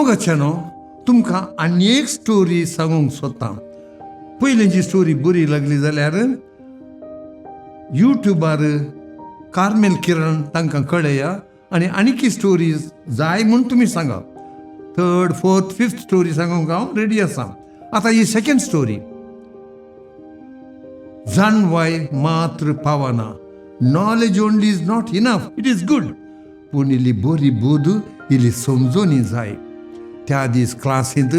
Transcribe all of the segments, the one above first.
मोगाच्यानो, तुमकां आनी एक स्टोरी सांगूंक सोदतां. पयलींची स्टोरी बरी लागली जाल्यार युट्यूबार कार्मेल किरण तांकां कळया आनी आनीकी स्टोरी जाय म्हूण तुमी सांगा. थर्ड, फोर्थ, फिफ्थ स्टोरी सांगूंक हांव रेडी आसा. आतां ही सेकंड स्टोरी. जाणवाय मात्र पावना. Knowledge only is not enough. It is good, पूण इल्ली बरी बोध, इल्ली समजोनी जाय. त्या दीस क्लासींत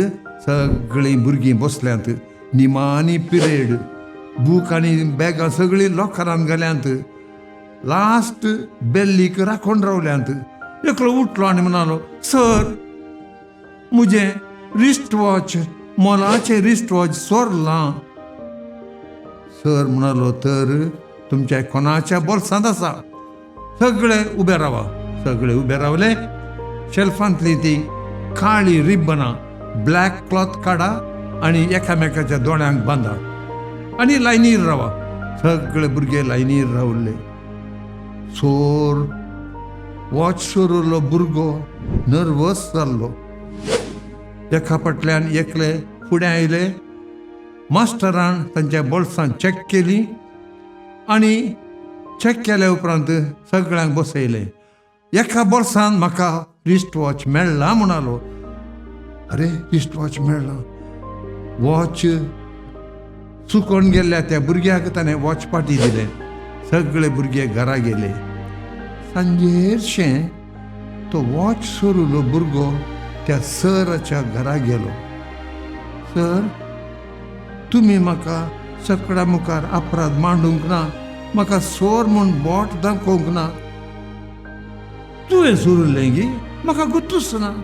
सगळीं भुरगीं बसल्यांत. निमाणी पिरियड. बूक आनी बॅगां सगळीं लॉकरान घाल्यांत. लास्ट बेल्लीक राखून रावल्यांत. एकलो उठलो आनी म्हणालो, "सर, मुजें रिस्ट वॉच, मोलाचें रिस्ट वॉच चोरलां." सर म्हणालो, "तर तुमच्या कोणाच्या बोल्सांत आसा? सगळे उबे रावा." सगळे उबे रावले. शेल्फांतली ती काळी रिबनां, ब्लॅक क्लॉथ काडा आनी एकामेकाच्या दोळ्यांक बांदा आनी लायनीर रावा. सगळे भुरगे लायनीर रावले. चोर, वॉच चोरलो भुरगो नर्वस जाल्लो. एका फाटल्यान एकले फुडें आयले. मास्टरान तांच्या बोल्सां चॅक केली आनी चॅक केल्या उपरांत सगळ्यांक बसयले. "एका बोल्सान म्हाका रिस्ट वॉच मेळ्ळा," म्हणालो. अरे, रिस्ट वॉच मेळ्ळा. वॉच चुकोन गेल्ल्या त्या भुरग्याक ताणें वॉच पाटी दिलें. सगळे भुरगे घरा गेले. सांजेरशें तो वॉच चोरुलो भुरगो त्या सराच्या घरा गेलो. "सर, तुमी म्हाका सगळ्या मुखार अपराध मांडूंक ना, म्हाका चोर म्हूण बोट दाखोवंक ना. तुवें चोरुल्लें गी? म्हाका गोत्तूच ना."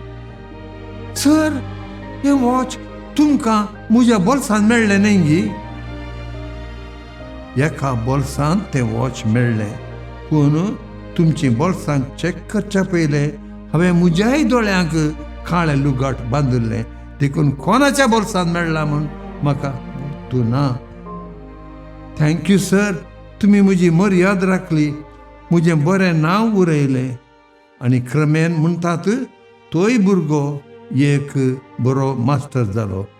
"सर, हें वॉच तुमकां म्हज्या बोल्सान मेळ्ळें न्हय गी?" "एका बोल्सान तें वॉच मेळ्ळें, पूण तुमची बोल्सां चॅक करच्या पयलें हांवें म्हज्याय दोळ्यांक काळें लुगाट बांदिल्लें. देखून कोणाच्या बोल्सान मेळ्ळा म्हूण म्हाका तूं ना. Thank you sir, तुमी म्हजी मर्याद राखली, म्हजें बरें नांव उरयलें." आनी क्रमेन म्हणटात, तोय भुरगो एक बरो मास्टर जालो.